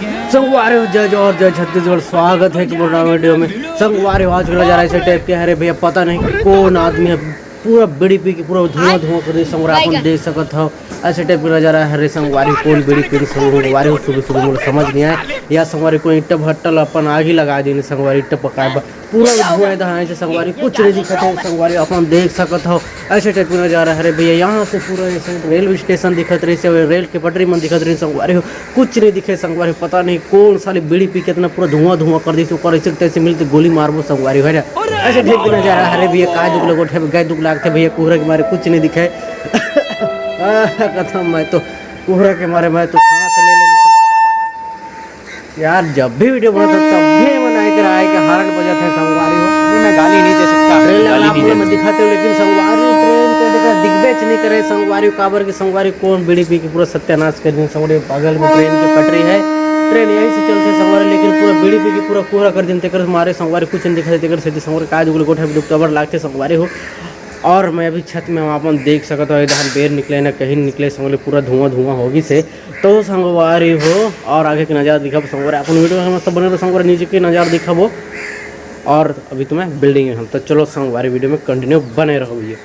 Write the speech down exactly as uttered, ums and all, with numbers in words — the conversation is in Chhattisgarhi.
संगवारी हो, जय जोहार, जय छत्तीसगढ़, स्वागत है एक बार नवा वीडियो में। संगवारी हो, आज का नजारा ऐसे टाइप के, अरे भैया, पता नहीं कौन आदमी है, पूरा बीड़ी पी के पूरा धुआं धुआं कर दी संगवारी, अपन देख सकत हो। ऐसे टाइप का नजारा है रे संगवारी, कौन बीड़ी पी संगवारी हो, सुबह सुबह मोला समझ नहीं आए। या संगवारी कोई ईंटा भट्टा ल अपन आग ही लगा दी संगवारी, ईंटा पकाए बर पूरा धुआं धुआं है संगवारी, कुछ नहीं दिखत है संगवारी, अपन देख सकत हो। ऐसे टाइप का नजारा है रे भैया, यहाँ से पूरा ऐसे रेलवे स्टेशन दिखत रही से, रेल के पटरी मन दिखत रही संगवारी हो, कुछ नहीं दिखे संगवारी, पता नहीं कौन साले बीड़ी पी के इतना पूरा धुआं धुआं कर दी, ओकर ऐसे तैसे मिलते गोली मारबो संगवारी, है ना? ऐसे टाइप का नजारा है रे भैया, काय दुख लगो ठे, गए दुख लागते भैया, कोहरा के मारे कुछ नहीं दिखे। आ, कसम, मैं तो कोहरा के मारे मैं तो सांस ले ले यार, जब भी वीडियो बनाता तब भी मन आए कर आए के हार्न बजाते हैं संगवारी हो। अभी मैं गाली नहीं दे सकता, ट्रेन गाली आप नहीं लोग दे में दिखाते हो, लेकिन संगवारी ट्रेन तो देखा दिग्बेच नहीं करे संगवारी, काबर के संगवारी कौन बीड़ी पी के पूरा सत्यानाश कर दी संगवारी। बगल में ट्रेन की पटरी है, ट्रेन यहीं से चलते संगवारी, लेकिन पूरा बीड़ी पी के पूरा कोहरा कर दिन तेकर मारे संगवारी कुछ नहीं दिखाते, तेकर सेती संगवारी काय दुगले गोठा भी दुख कबर लागते संगवारी हो। और मैं अभी छत में हूँ, अपन देख सकत हो, इधर बेर निकले ना कहीं निकले संगवारी, पूरा धुआं धुआं होगी से। तो संगवारी हो, और आगे के नजारा दिखाबो संगवारी, अपन वीडियो में मस्त बने रहो संगवारी, नीचे के नजारा दिखाबो। और अभी तो मैं बिल्डिंग में हूँ, तो चलो संगवारी वीडियो में कंटिन्यू बने रहो भैया।